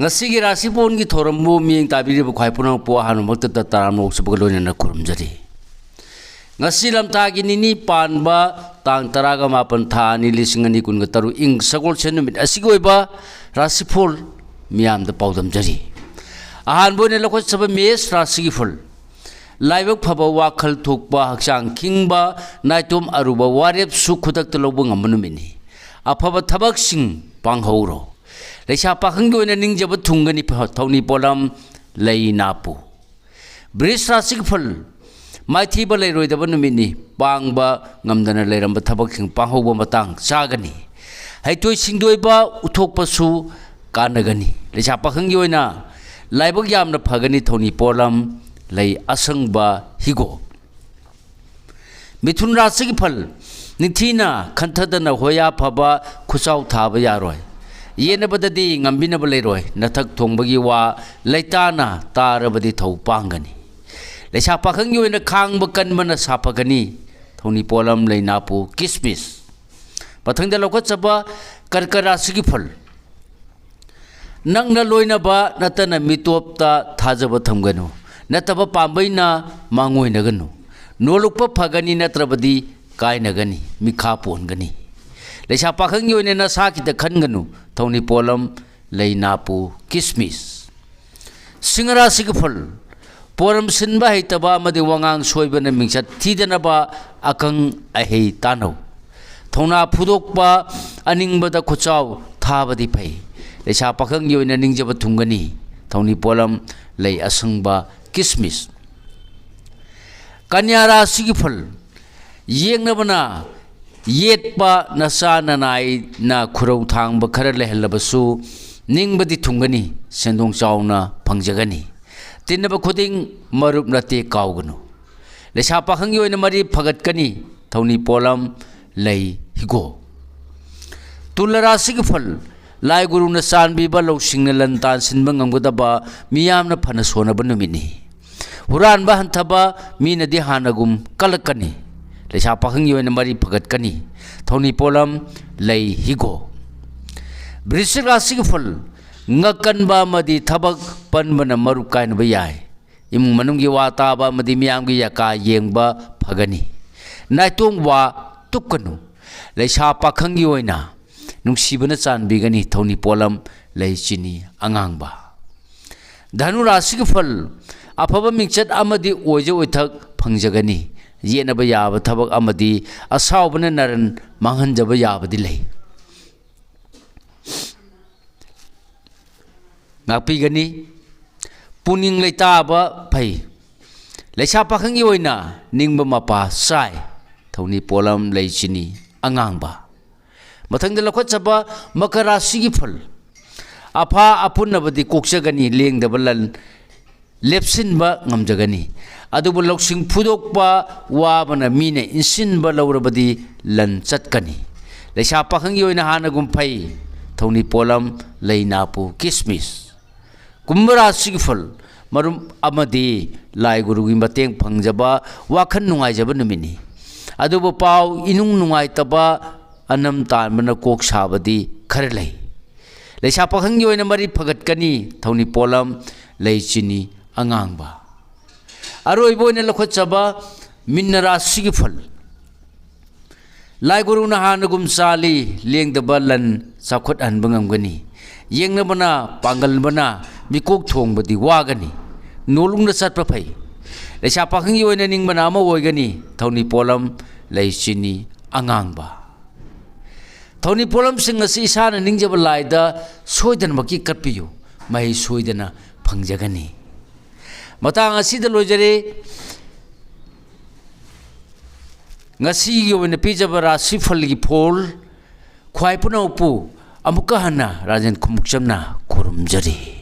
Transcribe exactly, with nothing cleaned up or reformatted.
ꯉꯁꯤꯒꯤ ꯔꯥꯁꯤꯄꯣꯟꯒꯤ ꯊꯧꯔꯝꯕꯨ ꯃꯤꯠꯌꯦꯡ ꯇꯥꯕꯤꯔꯤꯕ ꯈ꯭ꯋꯥꯏ ꯄꯨꯝꯅꯃꯛꯄꯨ ꯑꯍꯥꯟꯕꯃꯛꯇꯗ ꯇꯔꯥꯝꯅ ꯑꯣꯛꯆꯕꯒ ꯂꯣꯏꯅꯅ ꯈꯨꯔꯨꯝꯖꯔꯤ꯫ ꯉꯁꯤ ꯂꯝꯇꯥꯒꯤ ꯅꯤꯅꯤ ꯄꯥꯟꯕ ꯇꯥꯡ ꯇꯔꯥꯒ ꯃꯥꯄꯟ ꯊꯥ ꯑꯅꯤ ꯂꯤꯁꯤꯡ ꯑꯅꯤ ꯀꯨꯟꯒ ꯇꯔꯨꯛ ꯏꯪ ꯁꯒꯣꯜꯁꯦꯟ ꯅꯨꯃꯤꯠ ꯑꯁꯤꯒꯤ ꯑꯣꯏꯕ ꯔꯥꯁꯤꯐꯣꯜ ꯃꯤꯌꯥꯝꯗ ꯄꯥꯎꯗꯝꯖꯔꯤ꯫ ꯑꯍꯥꯟꯕ ꯑꯣꯏꯅ ꯂꯧꯈꯠꯆꯕ ꯃꯦꯁ ꯔꯥꯁꯤꯒꯤ ꯐꯜ꯫ ꯂꯥꯏꯕꯛ ꯐꯕ, ꯋꯥꯈꯜ ꯊꯣꯛꯄ, ꯍꯛꯆꯥꯡ ꯈꯤꯡꯕ, ꯅꯥꯏꯇꯣꯝ ꯑꯔꯨꯕ ꯋꯥꯔꯦꯞꯁꯨ ꯈꯨꯗꯛꯇ ꯂꯧꯕ ꯉꯝꯕ ꯅꯨꯃꯤꯠꯅꯤ꯫ ꯑꯐꯕ ꯊꯕꯛꯁꯤꯡ ꯄꯥꯡꯍꯧꯔꯣ꯫ ꯂꯩꯁꯥ ꯄꯥꯈꯪꯒꯤ ꯑꯣꯏꯅ ꯅꯤꯡꯖꯕ ꯊꯨꯡꯒꯅꯤ꯫ ꯊꯧꯅꯤ ꯄꯣꯠꯂꯝ ꯂꯩ ꯅꯥꯄꯨ꯫ ꯕ꯭ꯔꯤꯖ ꯔꯥꯁꯤꯒꯤ ꯐꯜ꯫ ꯃꯥꯏꯊꯤꯕ ꯂꯩꯔꯣꯏꯗꯕ ꯅꯨꯃꯤꯠꯅꯤ꯫ ꯄꯥꯡꯕ ꯉꯝꯗꯅ ꯂꯩꯔꯝꯕ ꯊꯕꯛꯁꯤꯡ ꯄꯥꯡꯍꯧꯕ ꯃꯇꯥꯡ ꯆꯥꯒꯅꯤ꯫ ꯍꯩꯊꯣꯏ ꯁꯤꯡꯊꯣꯏꯕ ꯎꯠꯊꯣꯛꯄꯁꯨ ꯀꯥꯟꯅꯒꯅꯤ꯫ ꯂꯩꯁꯥ ꯄꯥꯈꯪꯒꯤ ꯑꯣꯏꯅ ꯂꯥꯏꯕꯛ ꯌꯥꯝꯅ ꯐꯒꯅꯤ꯫ ꯊꯧꯅꯤ ꯄꯣꯠꯂꯝ ꯂꯩ ꯑꯁꯪꯕ ꯍꯤꯒꯣꯛ꯫ ꯃꯤꯊꯨꯟ ꯔꯥꯁꯤꯒꯤ ꯐꯜ꯫ ꯅꯤꯡꯊꯤꯅ ꯈꯟꯊꯗꯅ ꯍꯣꯌꯥ ꯐꯕ ꯈꯨꯆꯥꯎ ꯊꯥꯕ ꯌꯥꯔꯣꯏ꯫ ꯌꯦꯠꯅꯕꯗꯗꯤ ꯉꯝꯕꯤꯅꯕ ꯂꯩꯔꯣꯏ꯫ ꯅꯊꯛ ꯊꯣꯡꯕꯒꯤ ꯋꯥ ꯂꯩꯇꯥꯅ ꯇꯥꯔꯕꯗꯤ ꯊꯧ ꯄꯥꯡꯒꯅꯤ꯫ ꯂꯩꯁꯥ ꯄꯥꯈꯪꯒꯤ ꯑꯣꯏꯅ ꯈꯥꯡꯕ ꯀꯟꯕꯅ ꯁꯥꯐꯒꯅꯤ꯫ ꯊꯧꯅꯤ ꯄꯣꯠꯂꯝ ꯂꯩ ꯅꯥꯄꯨ ꯀꯤꯁꯃꯤꯁ꯫ ꯃꯊꯪꯗ ꯂꯧꯈꯠꯆꯕ ꯀꯔꯀ ꯔꯥꯁꯤꯒꯤ ꯐꯜ꯫ ꯅꯪꯅ ꯂꯣꯏꯅꯕ ꯅꯠꯇꯅ ꯃꯤꯇꯣꯞꯇ ꯊꯥꯖꯕ ꯊꯝꯒꯅꯨ꯫ ꯅꯠꯇꯕ ꯄꯥꯝꯕꯩꯅ ꯃꯥꯡꯑꯣꯏꯅꯒꯅꯨ꯫ ꯅꯣꯂꯨꯛꯄ ꯐꯒꯅꯤ, ꯅꯠꯇ꯭ꯔꯕꯗꯤ ꯀꯥꯏꯅꯒꯅꯤ, ꯃꯤꯈꯥ ꯄꯣꯟꯒꯅꯤ꯫ ꯂꯩꯁꯥ ꯄꯥꯈꯪꯒꯤ ꯑꯣꯏꯅ ꯅꯁꯥ ꯈꯤꯇ ꯈꯟꯒꯅꯨ꯫ ꯊꯧꯅꯤ ꯄꯣꯠꯂꯝ ꯂꯩ ꯅꯥꯄꯨ ꯀꯤꯁꯃꯤꯁ꯫ ꯁꯤꯡꯍ ꯔꯥꯁꯤꯒꯤ ꯐꯜ꯫ ꯄꯣꯔꯝ ꯁꯤꯟꯕ ꯍꯩꯇꯕ ꯑꯃꯗꯤ ꯋꯥꯉꯥꯡ ꯁꯣꯏꯕꯅ ꯃꯤꯡꯆꯠ ꯊꯤꯗꯅꯕ ꯑꯈꯪ ꯑꯍꯩ ꯇꯥꯟꯅꯧ꯫ ꯊꯧꯅꯥ ꯐꯨꯗꯣꯛꯄ, ꯑꯅꯤꯡꯕꯗ ꯈꯨꯠꯆꯥꯎ ꯊꯥꯕꯗꯤ ꯐꯩ꯫ ꯂꯩꯁꯥ ꯄꯥꯈꯪꯒꯤ ꯑꯣꯏꯅ ꯅꯤꯡꯖꯕ ꯊꯨꯡꯒꯅꯤ꯫ ꯊꯧꯅꯤ ꯄꯣꯠꯂꯝ ꯂꯩ ꯑꯁꯪꯕ ꯀꯤꯁꯃꯤꯁ꯫ ꯀꯟꯌꯥ ꯔꯥꯁꯤꯒꯤ ꯐꯜ꯫ ꯌꯦꯛꯅꯕꯅ ꯌꯦꯠꯄ ꯅꯆꯥ ꯅꯅꯥꯏꯅ ꯈꯨꯔꯧ ꯊꯥꯡꯕ ꯈꯔ ꯂꯩꯍꯜꯂꯕꯁꯨ ꯅꯤꯡꯕꯗꯤ ꯊꯨꯡꯒꯅꯤ, ꯁꯦꯟꯗꯣꯡ ꯆꯥꯎꯅ ꯐꯪꯖꯒꯅꯤ꯫ ꯇꯤꯟꯅꯕ ꯈꯨꯗꯤꯡ ꯃꯔꯨꯞ ꯅꯠꯇꯦ ꯀꯥꯎꯒꯅꯨ꯫ ꯂꯩꯁꯥ ꯄꯥꯈꯪꯒꯤ ꯑꯣꯏꯅ ꯃꯔꯤ ꯐꯒꯠꯀꯅꯤ꯫ ꯊꯧꯅꯤ ꯄꯣꯠꯂꯝ ꯂꯩ ꯍꯤꯒꯣꯛ꯫ ꯇꯨꯂ ꯔꯥꯁꯤꯒꯤ ꯐꯜ꯫ ꯂꯥꯏ ꯒꯨꯔꯨꯅ ꯆꯥꯟꯕꯤꯕ ꯂꯧꯁꯤꯡꯅ ꯂꯟ ꯇꯥꯟ ꯁꯤꯟꯕ ꯉꯝꯒꯗꯕ ꯃꯤꯌꯥꯝꯅ ꯐꯅ ꯁꯣꯟꯅꯕ ꯅꯨꯃꯤꯠꯅꯤ꯫ ꯍꯨꯔꯥꯟꯕ ꯍꯟꯊꯕ ꯃꯤꯅꯗꯤ ꯍꯥꯟꯅꯒꯨꯝ ꯀꯜꯂꯛꯀꯅꯤ꯫ ꯂꯩꯁꯥ ꯄꯥꯈꯪꯒꯤ ꯑꯣꯏꯅ ꯃꯔꯤ ꯐꯒꯠꯀꯅꯤ꯫ ꯊꯧꯅꯤ ꯄꯣꯠꯂꯝ ꯂꯩ ꯍꯤꯒꯣꯛ꯫ ꯕ꯭ꯔꯤꯁꯤꯛ ꯔꯥꯁꯤꯒꯤ ꯐꯜ꯫ ꯉꯛꯀꯟꯕ ꯑꯃꯗꯤ ꯊꯕꯛ ꯄꯟꯕꯅ ꯃꯔꯨꯞ ꯀꯥꯏꯅꯕ ꯌꯥꯏ꯫ ꯏꯃꯨꯡ ꯃꯅꯨꯡꯒꯤ ꯋꯥ ꯇꯥꯕ ꯑꯃꯗꯤ ꯃꯤꯌꯥꯝꯒꯤ ꯌꯥꯀꯥ ꯌꯦꯡꯕ ꯐꯒꯅꯤ꯫ ꯅꯥꯏꯇꯣꯝ ꯋꯥ ꯇꯨꯛꯀꯅꯨ꯫ ꯂꯩꯁꯥ ꯄꯥꯈꯪꯒꯤ ꯑꯣꯏꯅ ꯅꯨꯡꯁꯤꯕꯅ ꯆꯥꯟꯕꯤꯒꯅꯤ꯫ ꯊꯧꯅꯤ ꯄꯣꯠꯂꯝ ꯂꯩ ꯆꯤꯅꯤ ꯑꯉꯥꯡꯕ꯫ ꯙꯅꯨ ꯔꯥꯁꯤꯒꯤ ꯐꯜ: ꯑꯐꯕ ꯃꯤꯡꯆꯠ ꯑꯃꯗꯤ ꯑꯣꯏꯖ ꯑꯣꯏꯊꯛ ꯐꯪꯖꯒꯅꯤ꯫ ꯌꯦꯠꯅꯕ ꯌꯥꯕ ꯊꯕꯛ ꯑꯃꯗꯤ ꯑꯁꯥꯎꯕꯅ ꯅꯔꯟ ꯃꯥꯡꯍꯟꯖꯕ ꯌꯥꯕꯗꯤ ꯂꯩ꯫ ꯉꯥꯛꯄꯤꯒꯅꯤ꯫ ꯄꯨꯛꯅꯤꯡ ꯂꯩꯇꯥꯕ ꯐꯩ꯫ ꯂꯩꯁꯥ ꯄꯥꯈꯪꯒꯤ ꯑꯣꯏꯅ ꯅꯤꯡꯕ ꯃꯄꯥ ꯆꯥꯏ꯫ ꯊꯧꯅꯤ ꯄꯣꯠꯂꯝ ꯂꯩ ꯆꯤꯅꯤ ꯑꯉꯥꯡꯕ꯫ ꯃꯊꯪꯗ ꯂꯧꯈꯠꯆꯕ ꯃꯀꯔ ꯔꯥꯁꯤꯒꯤ ꯐꯜ: ꯑꯐꯥ ꯑꯄꯨꯟꯅꯕꯗꯤ ꯀꯣꯛꯆꯒꯅꯤ, ꯂꯦꯡꯗꯕ ꯂꯟ ꯂꯦꯞꯁꯤꯟꯕ ꯉꯝꯖꯒꯅꯤ꯫ ꯑꯗꯨꯕꯨ ꯂꯧꯁꯤꯡ ꯐꯨꯗꯣꯛꯄ ꯋꯥꯕꯅ ꯃꯤꯅ ꯏꯟꯁꯤꯟꯕ ꯂꯧꯔꯕꯗꯤ ꯂꯟ ꯆꯠꯀꯅꯤ꯫ ꯂꯩꯁꯥ ꯄꯥꯈꯪꯒꯤ ꯑꯣꯏꯅ ꯍꯥꯟꯅꯒꯨꯝ ꯐꯩ꯫ ꯊꯧꯅꯤ ꯄꯣꯠꯂꯝ ꯂꯩ ꯅꯥꯄꯨ ꯀꯤꯁꯃꯤꯁ꯫ ꯀꯨꯝꯚ ꯔꯥꯁꯤꯒꯤ ꯐꯜ: ꯃꯔꯨꯞ ꯑꯃꯗꯤ ꯂꯥꯏ ꯒꯨꯔꯨꯒꯤ ꯃꯇꯦꯡ ꯐꯪꯖꯕ, ꯋꯥꯈꯜ ꯅꯨꯡꯉꯥꯏꯖꯕ ꯅꯨꯃꯤꯠꯅꯤ꯫ ꯑꯗꯨꯕꯨ ꯄꯥꯎ ꯏꯅꯨꯡ ꯅꯨꯡꯉꯥꯏꯇꯕ, ꯑꯅꯝ ꯇꯥꯟꯕꯅ ꯀꯣꯛ ꯁꯥꯕꯗꯤ ꯈꯔ ꯂꯩ꯫ ꯂꯩꯁꯥ ꯄꯥꯈꯪꯒꯤ ꯑꯣꯏꯅ ꯃꯔꯤ ꯐꯒꯠꯀꯅꯤ꯫ ꯊꯧꯅꯤ ꯄꯣꯠꯂꯝ ꯂꯩ ꯆꯤꯅꯤ ꯑꯉꯥꯡꯕ꯫ ꯑꯔꯣꯏꯕ ꯑꯣꯏꯅ ꯂꯧꯈꯠꯆꯕ ꯃꯤꯟꯅ ꯔꯥꯁꯤꯒꯤ ꯐꯜ: ꯂꯥꯏ ꯒꯨꯔꯨꯅ ꯍꯥꯟꯅꯒꯨꯝ ꯆꯥꯜꯂꯤ, ꯂꯦꯡꯗꯕ ꯂꯟ ꯆꯥꯎꯈꯠꯍꯟꯕ ꯉꯝꯒꯅꯤ꯫ ꯌꯦꯡꯅꯕꯅ ꯄꯥꯡꯒꯜꯕꯅ ꯃꯤꯀꯣꯛ ꯊꯣꯡꯕꯗꯤ ꯋꯥꯒꯅꯤ꯫ ꯅꯣꯂꯨꯡꯅ ꯆꯠꯄ ꯐꯩ꯫ ꯂꯩꯁꯥ ꯄꯥꯈꯪꯒꯤ ꯑꯣꯏꯅ ꯅꯤꯡꯕꯅ ꯑꯃ ꯑꯣꯏꯒꯅꯤ꯫ ꯊꯧꯅꯤ ꯄꯣꯠꯂꯝ ꯂꯩ ꯆꯤꯅꯤ ꯑꯉꯥꯡꯕ꯫ ꯊꯧꯅꯤ ꯄꯣꯠꯂꯝꯁꯤꯡ ꯑꯁꯤ ꯏꯁꯥꯅ ꯅꯤꯡꯖꯕ ꯂꯥꯏꯗ ꯁꯣꯏꯗꯅꯃꯛꯀꯤ ꯀꯠꯄꯤꯌꯨ꯫ ꯃꯍꯩ ꯁꯣꯏꯗꯅ ꯐꯪꯖꯒꯅꯤ꯫ ꯃꯇꯥꯡ ꯑꯁꯤꯗ ꯂꯣꯏꯖꯔꯦ꯫ ꯉꯁꯤꯒꯤ ꯑꯣꯏꯅ ꯄꯤꯖꯕ ꯔꯥꯁꯤꯐꯜꯒꯤ ꯐꯣꯜ꯫ ꯈ꯭ꯋꯥꯏ ꯄꯨꯝꯅꯃꯛꯄꯨ ꯑꯃꯨꯛꯀ ꯍꯟꯅ ꯔꯥꯖꯦꯟ ꯈꯨꯃꯨꯛꯆꯝꯅ ꯈꯨꯔꯨꯝꯖꯔꯤ꯫